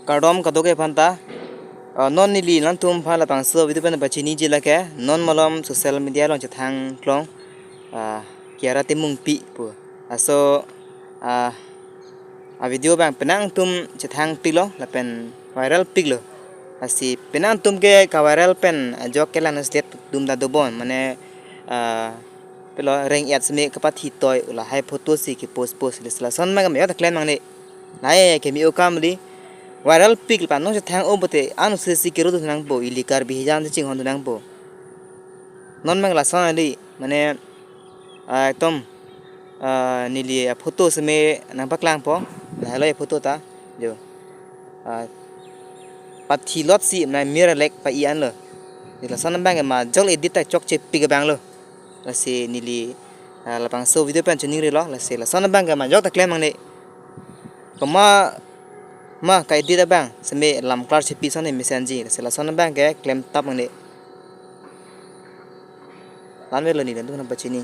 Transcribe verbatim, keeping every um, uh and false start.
Kardom kadokave aphanta. Ah, non neli nangtum aphan labangso video pen pachiniji lake. Non malom social media along chethang klong, ah, Kiara Timungpi pu. Laso, ah, a video abang penang atum chethang piklo lapen viral piklo. Lasi penang atum ke ka viral pen ajok ke lang state dum ta dobon, mane, ah, pilo reng et seme kapathi toi, lahai photo si ke post post le, lason abang ke majok ta klem nangne. Lahai ke me-o akam kali, viral pik lapen non chethang-o pote ano sesi kero tu nangpo, ili Karbi hijan si chinghon tu nangpo. Non abang lason kali, mane, ah, ekdom, ah, neli a photo seme nangpaklangpo, lahai lo a photo ta, jo. Ah, pathi lot si mane mirror light pa-i anlo. Neli lason abang ke majok le edit ta chokche pik abang lo. Lasi neli, ah, labangso video pen chiningrilo, lasi lason abang ke majok ta klem nangne. Komat ma ka-edit abang seme lam klar chepi ason ne mesenji, lasi lason abang ke klemtap nangne. La-an avelo, neli nangtum aphan pachini.